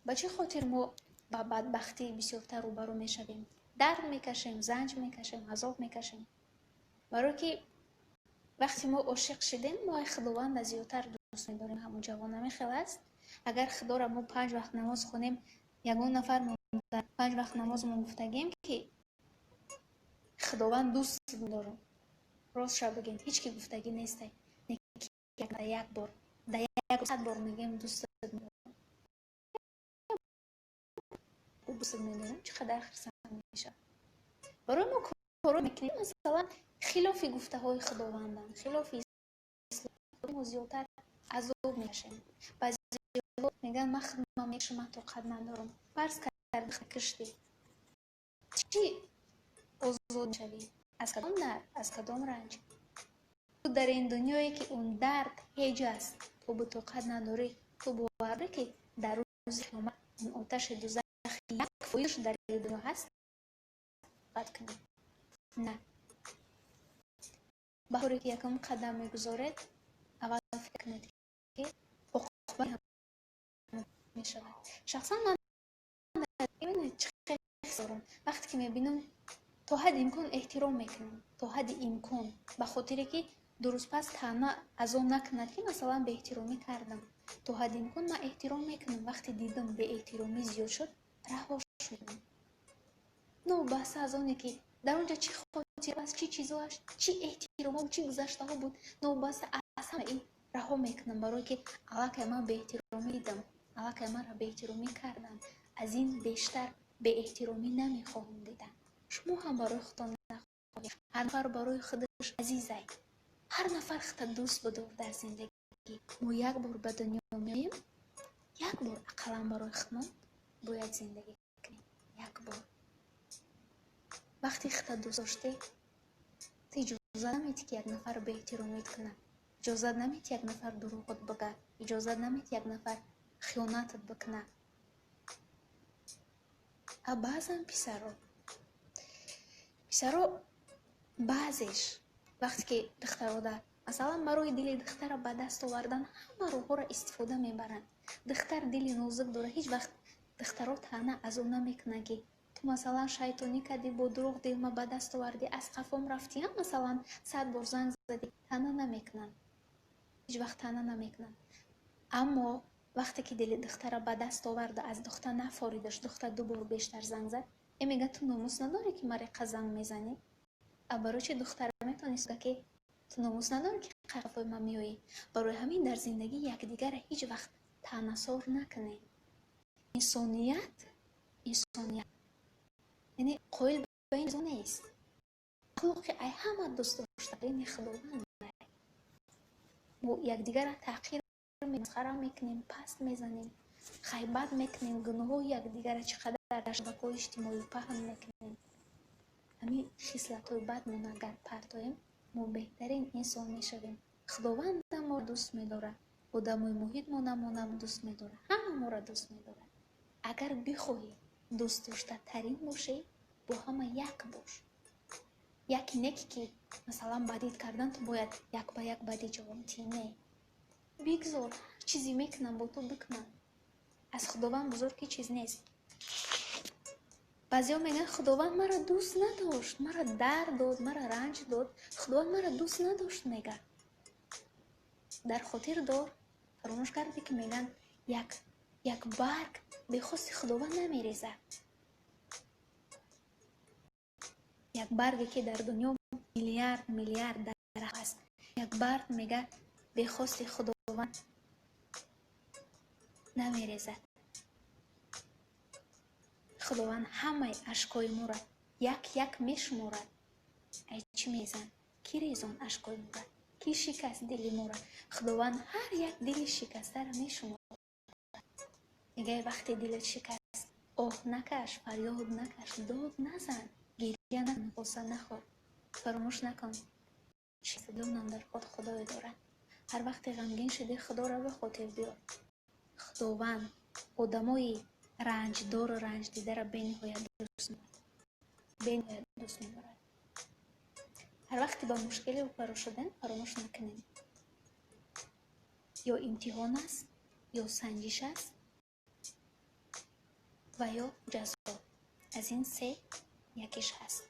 Ба чӣ хотир мо ба бадбахтӣ бисёртар рӯбарӯ мешавем? Дард мекашем, занҷ мекашем, азоб мекашем. Барое ки вақте мо ошиқ шидем, мо ай Худованда зиёдтар дӯст медорем. Ҳамон ҷавон ҳамин хел аст. Агар Худоро мо 5 вақт намоз хонем, ягон нафар дар 5 вақт намозмон гуфтагем, ки Худованд дӯст медорам. Рост ша бигем, ҳеҷ ки гуфтагӣ нестай. Як бор, да як сад бор мегӯем дӯстат медорам. Дӯстат медорам, чӣ қадар хурсанд мешавад. Барои мо коро мекунем, масалан, хилофи гуфтаҳои Худованданд, хилофи мо зиёдтар азоб мекашем. Баъзеҳо мегӯянд, ман худам мекушам, ман тоқат надорам. Фарз кард, киштӣ. Чӣ озод мешавӣ? Аз кадом дард, аз кадом ранҷ? Ту дар ин дунёе ки он дард ҳеҷ аст, тобу тоқат надорӣ, ту бовар дорӣ, ки дар рӯзи қиёмат он оташи дузах 1% дар ин дунё ҳаст? Тоқат кунӣ? На. Баҳоре ки якум қадам мегузоред, аввал фикр кунед, ки оқибат мешавад. Шахсан ман чӣ хел ҳис дорам? Вақте ки мебинам, то ҳадди имкон эҳтиром мекунам, то ҳадди имкон, ба хотире ки 2 рӯз пас таъна аз он накунад, ки масалан беэҳтиромӣ кардам. То ҳадди имкон ман эҳтиром мекунам. Вақте дидам беэҳтиромӣ зиёд шуд, раҳош мекунам. Новобаста аз оне ки дар он ҷо чӣ хотир аст, чӣ чизоаш, чӣ эҳтиромҳо, чӣ гузаштаҳо буд, новобаста аз ҳама ин раҳо мекунам, барое ки аллакай ман беэҳтиромӣ дидам, аллакай манро беэҳтиромӣ кардам. Аз ин бештар беэҳтиромӣ намехоҳам дидан. Шумо ҳам барои худтон нахоҳед. Ҳар нафар барои худаш азизай. Ҳар нафар худта дӯст бидор дар зиндагӣ. Мо як бор ба дунё меоем, як бор ақаллан барои худмон бояд зиндагӣ кунем. Як бор. Вақте худта дӯст доштӣ, ту иҷозат намедиҳӣ, ки як нафар беэҳтиромит кунад. Иҷозат намедиҳӣ, як нафар дурӯғот бигӯяд. Иҷозат намедиҳӣ, як нафар хиёнатат бикунад. А баъзан писаро баъзеш вақте ки духтарода, масалан, барои дили духтара ба даст овардан ҳама роҳҳоро истифода мебаранд. Духтар дили нозук дорад, ҳеҷ вақт духтаро таъна аз он намекунанд, ки ту масалан шайтонӣ кардӣ, бо дурӯғ дилма ба даст овардӣ, аз қафом рафтӣ, масалан 100 бор занг задӣ, таъна намекунанд. Ҳеҷ вақт таъна намекунанд. Аммо вақте ки дили духтара ба даст оварда, аз духтар нафоридаш, духтар 2 бор бештар занг зад, э мегӯяд, ту номус надорӣ, ки маро иқа занг мезанӣ? А барои чи духтара метавонист гӯяд, ки ту номус надорӣ, ки қафои ман меоӣ? Барои ҳамин дар зиндагӣ якдигарро ҳеҷ вақт таънасор накунед. Инсоният, инсоният яъне қоил ба ин чизо нест. Ахлоқи ай ҳама дӯстдоштарини Худованд. Мо якдигарро таҳқир, масхара мекунем, паст мезанем, ғайбат мекунем, гуноҳҳои якдигарро чӣ қадар дар шабакаҳои иҷтимоӣ паҳн мекунем. Ҳамин хислатҳои бадмон агар партоем, мо беҳтарин инсон мешавем. Худовандам моро дӯст медорад, одамои муҳитмонамонам дӯст медорад, ҳама моро дӯст медорад. Агар бихоҳӣ дӯстдоштатарин бошӣ, бо ҳама як бош. Яке не ки масалан бадид кардан ту бояд як ба як бадӣ ҷавоб диҳӣ, не. Бигзор ҳар чизе мекунам, бо ту бикунам. Аз Худованд бузург ҳеҷ чиз нест. Баъзеҳо мегӯянд, Худованд маро дӯст надошт, маро дард дод, маро ранҷ дод, Худованд маро дӯст надошт, мегӯяд. Дар хотир дор, фаромӯш кардӣ, ки мегӯянд, як барг бехости Худованд намерезад. Як барге ки дар дунё миллиард миллиард дарахт аст, як барг мега бехости Худованд намерезад. Худованд ҳамаи ашкҳои моро як як мешуморад. Ай чӣ мезан? Кӣ резон ашкҳои моро? Кӣ шикаст дили моро? Худованд ҳар як дили шикастаро мешуморад. Мегӯяд, вақте дилат шикаст, оҳ накаш, фарёд накаш, дод назан, гиря накун, ғусса нахӯр. Фаромӯш накун, дунам дар худ Худое дорад. Ҳар вақте ғамгин шудӣ, Худоро ба хотир биёр. Худованд одамои ранҷдору ранҷдидаро бениҳоят дӯст медорад. Бениҳоят дӯст медорад. Ҳар вақте ба мушкиле рӯбарӯ шудем, фаромӯш накунем. Ё имтиҳон аст, ё санҷиш аст, Ва ё ҷазо. Аз ин се якиш ҳаст.